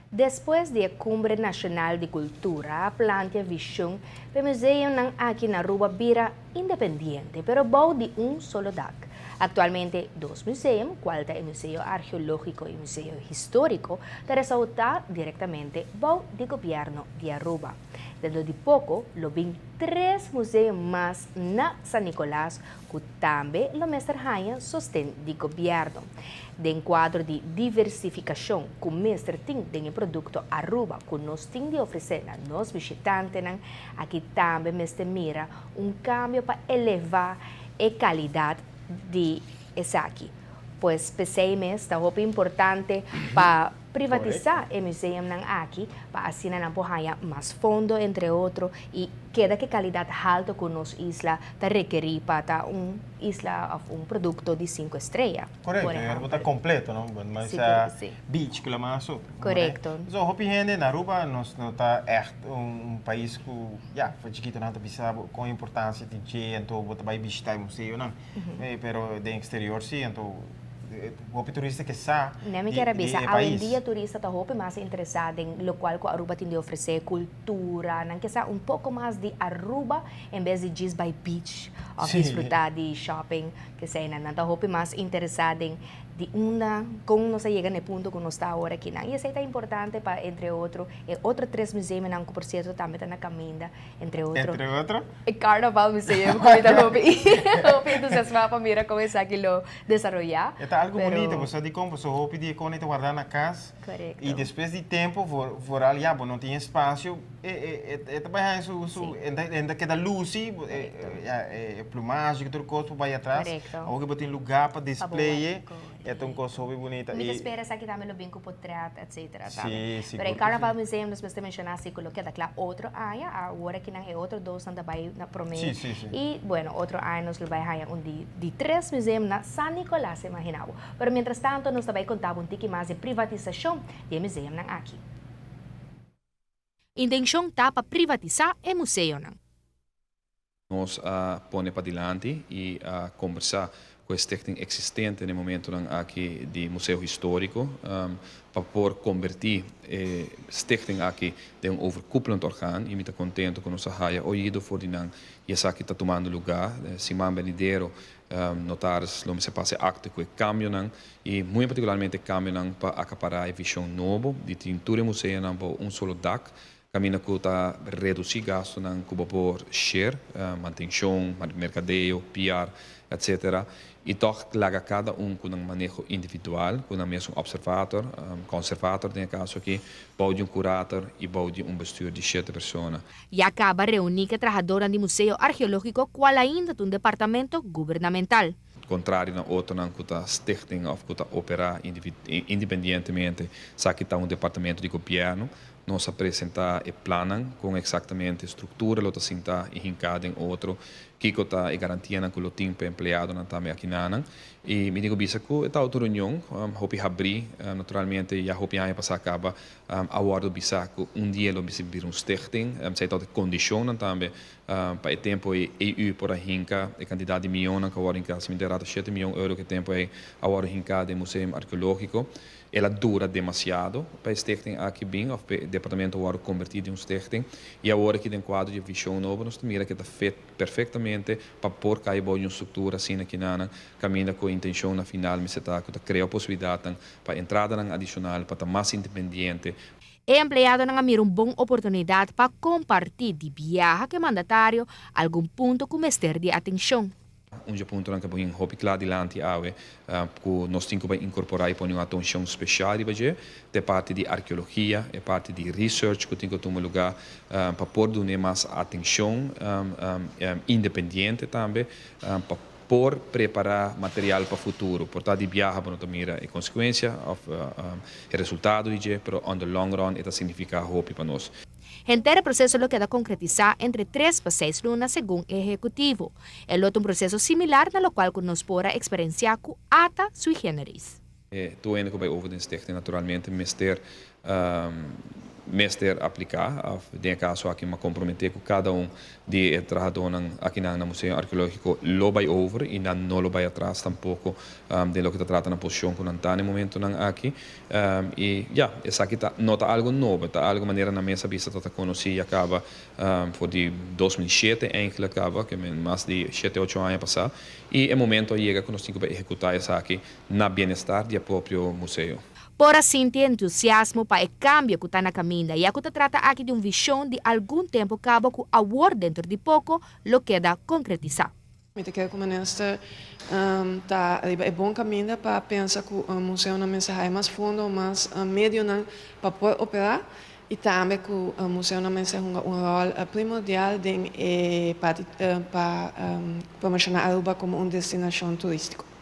Despues di e Cumbre Nacional di Cultura a plantia vision p'e museonan aki na Aruba bira independiente pero bou di un solo dak. Actualmente dos museum, cual ta e Museo Archeologico y Museo Historico, ta resalta directamente bou di Gobierno di Aruba. Dentro di poco lo bin tres museum mas na San Nicolas cu tambe lo mester haña sosten di gobierno. Den cuadro di diversificacion cu mester tin den e producto Aruba cu nos tin di ofrece na nos bishitantenan, aki tambe mester mira un cambio pa eleva e calidad di esaki. Pues p'esey mes ta hopi importante pa privatisa e museumnan aki pa asina nan por haña mas fondo entre otro y keda ke calidad halto cu nos isla ta rekeri pa ta un isla of un producto di cinco estrella. Correcto, e Aruba ta completo, no? Mas Sigur cu si. Beach cu la mas otro. Correcto. So hopi hende na Aruba nos no ta echt un pais cu ya for chikito nan ta bisa bo con importancia di dje anto bo ta bay bishita e museonan. Pero den exterior si anto hopi turista ke sa Ne mi di kier a di bisa, e awendia pais. turista ta hopi mas interesa den locual cu Aruba tin di ofrece, cultura, nan ke sa un poco mas di Aruba en bes di djis bay beach of disfruta di shopping, keseynan. Nan ta hopi mas interesa den di unda, con nos a yega na e punto cu nos ta awor akinan. Y esey ta importante pa, entre otro, e otro tres museumnan cu por cierto tambe ta na caminda, entre otro. Entre otro? E Carnaval Museum cu mi ta hopi hopi entusiasma pa mira con esaki lo desaroya. E ta algo bunito, bo sa dicon? Pasobra hopi di e con e ta warda na cas. Corecto. Y despues di tempo, vooral ya bo no tin espacio, e ta bay haña su, e ta keda luci, e plumaje cu tur cos por bay atras. Corecto. Awor cu bo tin lugar pa display e, e ta un cos hopi bunita. Mi ta spera esaki tambe lo bin cu potret, etcetera tambe. Si, sigur. Pero e Carnaval Museum nos mester menciona si cu lo keda cla otro aña, awor akinan e otro dosnan ta bay na prome. Si, si, si. Y bueno, otro aña nos lo bay haña un di tres museum na San Nicolas, imagina bo. Pero mientras tanto nos ta bay conta bo un tiki mas di privatisacion di e museumnan aki. Intencion ta pa privatisa e museonan. Nos a pone padilanti y a combersa cu e stichting existente na e momentonan aki di Museo Historico pa por conberti e stichting aki den un overkoepelend orgaan y mi ta contento cu nos a haya oido for di nan y esaki ta tumando lugar. Siman benidero notaris lo mester pasa e acte cu e cambionan y muy en particularmente e cambionan pa acapara e vision nobo di tin tur e museonan bao un solo dak. Kaminda ku ta redusí gastunan ku bo por share, mantenshon, merkadeo, PR, etcetera, i tòg laga kada un ku nan maneho individual, ku nan mesun observator, konservator den e kaso akí, bou di un kurator i bou di un bestuur di shete persona. Ya kaba reuní ku e trahadornan di Museo Arkeológiko kual ainda ta un departamento gubernamental. Kontrario na otronan ku ta stichting òf ku ta operá independientemente, esaki ta un departamento di gobièrnu. Nos a presentá e plannan kon eksaktamente struktura lo ta sintá i hinká den otro, kiko ta e garantianan ku lo tin pa e empleadonan tambe akinanan. I mi tin ku bisa ku e ta otro reunion hopi habrí. Naturalmente ya hopi aña pasá kaba a wòrdu bisá ku un dia lo mester bira un stichting. Esei ta otro kondishonnan tambe pa e tempu ei EU por a hinka e kantidat di mionnan ku a wòrdu hinká. Si mi ta erá ta shete mion euro ku e tempu ei a wòrdu hinká den Museum Arkeológiko. El a dura demasiado pa e stichting aki bin of pa e departamento wòrdu kombertí den un stichting i awor aki den kuadro di e vishon nobo nos ta mira ku e ta fit perfektamente pa por kai bou di un struktura asina kinanan kaminda ku e intenshon na final mester ta ku ta krea posibilidatnan pa entradanan adishonal pa ta mas independiente. E empleadonan a mira un bon oportunidat pa kompartí di biaha ku e mandatario algun punto ku mester di atenshon. Un dje puntonan ku a bin hopi kla dilanti awe ku nos tin ku bai inkorporá i pone un atenshon speshal riba dje ta e parti di arkeologia, e parti di research ku tin ku tuma lugá pa por dun'é mas atenshon independiente tambe pa por prepará material pa futuro. Por ta di biaha bo no ta mira e konsekuensia òf e resultado di dje, pero on the long run e ta signifiká hopi pa nos. Henter e proseso lo keda konkretisá entre tres pa seis luna segun e ehekutivo. E lo ta un proseso similar na lokual ku nos por a eksperensiá ku ata sui generis. E tur hende ku bai over den stichting naturalmente mester. mester aplica, of den caso aki m'a compromete cu cada un di e trahadornan aki na Museo Arqueologico lo bay over y nan no lo bay atras tampoco den loke ta trata na posicion cu nan ta na e momentonan aki. Y ya, esaki ta no ta algo nobo, ta algo manera nan mes a bisa ta conoci ya caba for di 2007 eigenlijk caba, cu mas di 7, 8 aña pasa, y e momento a yega cu nos tin cu ehecuta esaki na bienestar di e propio museo. Por a sinti entusiasmo pa e cambio cu ta na caminda, ya cu ta trata aki di un vision di algun tempo caba cu awor dentro di poco lo keda concretisa. Mi ta kere cu minister ta riba e bon caminda pa pensa cu e museo nan mester haya mas fondo, mas medionan pa por opera y tambe cu e museo nan mester hunga un rol primordial den e parti pa promociona Aruba como un destinacion turistico.